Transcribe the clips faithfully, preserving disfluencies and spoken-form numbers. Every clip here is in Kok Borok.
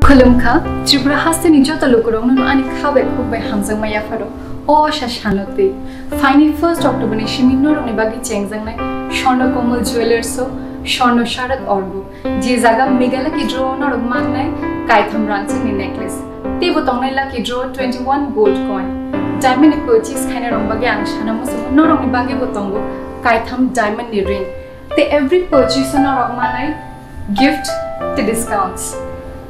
Khulumkha, Tripura hasteni joto lukurokno ani kha bai khuk bai hamjakma yapharo. O asa sano twi. Phaini first October ni simi norokni bagwi chengjaknai Swarna Komal Jewellers o Swarna Sharat Orgo, je jaga Meghalaya ki draw norok mannai kaitham rangchakni necklace. Teibo tongnai lucky draw twenty-one gold coin. Diamond ni purchase khainai rok bagwi ang sana muchungo norokni bagwi bo tongo kaitham diamond ni ring. Tei every purchase o norok manai gift tei discounts.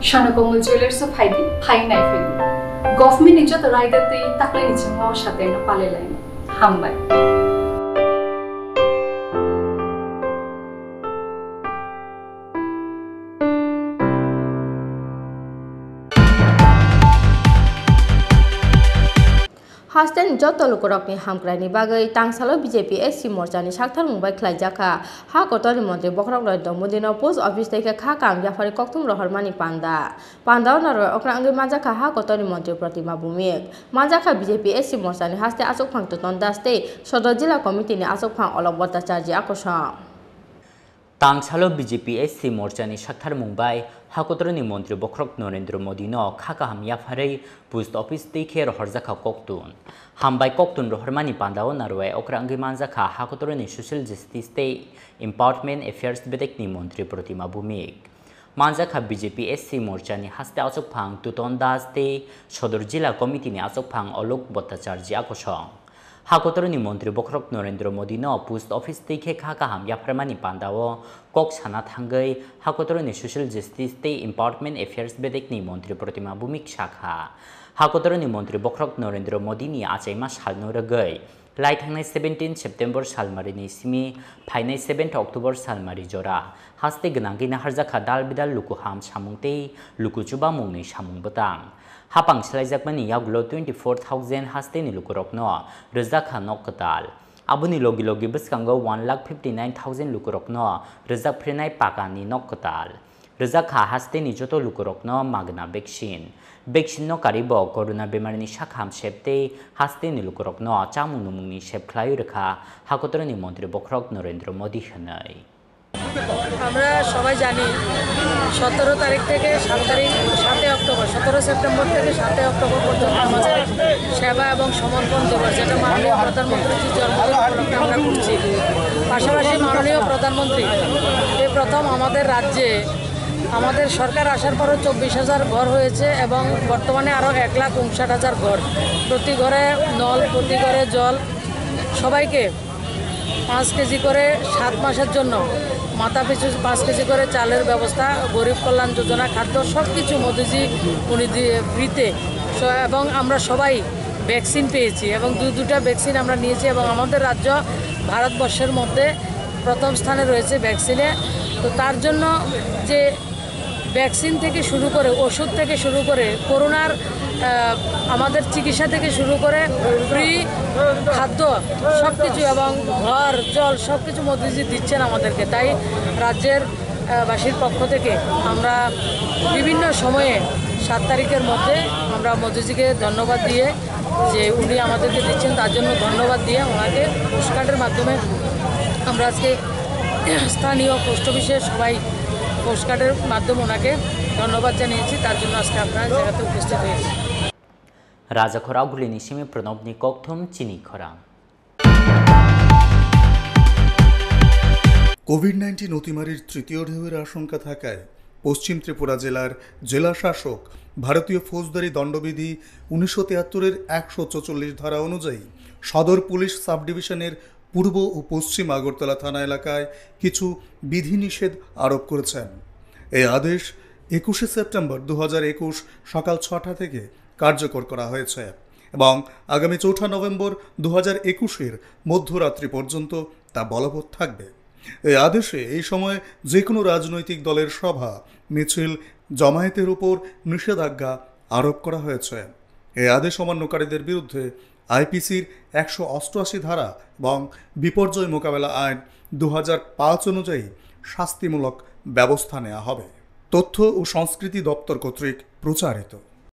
Swarna Komal Jewellers o phaidi, phai nai phaidi. Government ni joto raida tei taklai ni chwngno sateno palai laino. Hambai. Hasteni joto lukurokni hamkraini bagwi tangsalo B J P S C morchani saktharmung bai khlaijak kha. Ha kotorni montri bokhorok Narendra Modino post office tei khe kha kaham yapharwi kokthum rohormani panda. Pandao narwai okra wngwi manjak kha ha kotorni montri Protima Bhumik. Manjak kha B J P S C morchani haste achukphang Tuton Das tei Sodor Jila Committee ni achukphang Alok Bhattacharjee Akosong. Tangsalo B J P S C morchani saktharmung bai hakotorni montri bokhorok Narendra Modino kha kaham yapharwi post office twi khe rohorjakha koktun. Hambai koktun rohormani pandao narwai okra wngwi manjakha hakotorni Social Justice tei Empowerment Affairs bedekni montri Protima Bhumik. Manjakha B J P S C morchani haste achukphang Tuton Das tei Sodor Jila Committee ni achukphang Alok Bhattacharjee Akosong. Hakotorni montri bokhorok Narendra Modino post office twi khe kha kaham yapharmani pandao kok sana thangwi hakotorni Social Justice tei Empowerment Affairs bedekni montri Protima Bhumik sakha. Hakotorni montri bokhorok Narendra Modini achaima salno rwgwi lai thangnai seventeen September salmarini simi phainai seventh October salmari jora haste gwnangwi naharjakha dal bidal luku ham samung tei luku chubamungni samung bwtang. Hapang swlaijakmani yagulo twenty four thousand hasteni lukurokno rwjakha nok kwtal. Aboni logi logi bwskango one lakh fifty nine thousand lukurokno rwjak phrinai pakani nok kwtal. Rwjakha hasteni joto lukurokno magna vaccine. Vaccine no karibo corona bemarni sakham sep tei hasteni lukurokno chamung numungni sep khlaiwi rwkha hakotorni montri bokhorok Narendra Modi hwnwi. আমরা সবাই জানি, সতেরো তারিখ থেকে সাত তারিখ, সাতই অক্টোবর, সতেরো সেপ্টেম্বর থেকে সাতই অক্টোবর পর্যন্ত আমাদের সেবা এবং সমর্পণ দিবস, যেটা মাননীয় প্রধানমন্ত্রীজির জন্মদিন উপলক্ষে আমরা করছি। পাশাপাশি মাননীয় প্রধানমন্ত্রী এই প্রথম আমাদের রাজ্যে, আমাদের সরকার আসার পরও চব্বিশ হাজার ঘর হয়েছে এবং বর্তমানে আরও এক লাখ উনষাট হাজার ঘর, প্রতি ঘরে নল, প্রতি ঘরে জল, সবাইকে পাঁচ কেজি করে সাত মাসের জন্য মাথা পিছু পাঁচ কেজি করে চালের ব্যবস্থা, গরিব কল্যাণ যোজনা, খাদ্য, সব কিছু মোদিজি উনি দিয়ে ফ্রিতে। স-, এবং আমরা সবাই ভ্যাকসিন পেয়েছি এবং দু দুটা ভ্যাকসিন আমরা নিয়েছি এবং আমাদের রাজ্য ভারতবর্ষের মধ্যে প্রথম স্থানে রয়েছে ভ্যাকসিনে। তো তার জন্য যে ভ্যাকসিন থেকে শুরু করে, ওষুধ থেকে শুরু করে, করোনার, আহ, আমাদের চিকিৎসা থেকে শুরু করে ফ্রি খাদ্য, সব কিছু এবং ঘর, জল, সব কিছু মোদিজি দিচ্ছেন আমাদেরকে। তাই রাজ্যের, আহ, বাসীর পক্ষ থেকে আমরা বিভিন্ন সময়ে সাত তারিখের মধ্যে আমরা মোদিজিকে ধন্যবাদ দিয়ে, যে উনি আমাদেরকে দিচ্ছেন, তার জন্য ধন্যবাদ দিয়ে ওনাকে পোস্টকার্ডের মাধ্যমে আমরা আজকে স্থানীয় পোস্ট অফিসে সবাই পোস্টকার্ডের মাধ্যমে ওনাকে ধন্যবাদ জানিয়েছি, তার জন্য আজকে আপনারা জায়গাতে উপস্থিত হয়েছি। Rajakhor Agulini simi Pranobni kokthum chini khorang. Covid nineteen অতিমারির তৃতীয় ঢেউয়ের আশঙ্কা থাকায় পশ্চিম ত্রিপুরা জেলার জেলা শাসক ভারতীয় ফৌজদারি দণ্ডবিধি উনিশশো তিয়াত্তরের একশো চৌচল্লিশ ধারা অনুযায়ী সদর পুলিশ সাব ডিভিশনের পূর্ব ও পশ্চিম আগরতলা থানা এলাকায় কিছু বিধিনিষেধ আরোপ করেছেন। এই আদেশ একুশে সেপ্টেম্বর দু হাজার একুশ সকাল ছটা থেকে কার্যকর করা হয়েছে এবং আগামী চৌঠা নভেম্বর দু হাজার একুশের মধ্যরাত্রি পর্যন্ত তা বলবৎ থাকবে। এই আদেশে এই সময় যে কোনো রাজনৈতিক দলের সভা, মিছিল, জমায়েতের উপর নিষেধাজ্ঞা আরোপ করা হয়েছে। এই আদেশ অমান্যকারীদের বিরুদ্ধে আইপিসির একশো অষ্টআশি ধারা এবং বিপর্যয় মোকাবেলা আইন দু হাজার পাঁচ অনুযায়ী শাস্তিমূলক ব্যবস্থা নেওয়া হবে। তথ্য ও সংস্কৃতি দপ্তর কর্তৃক প্রচারিত।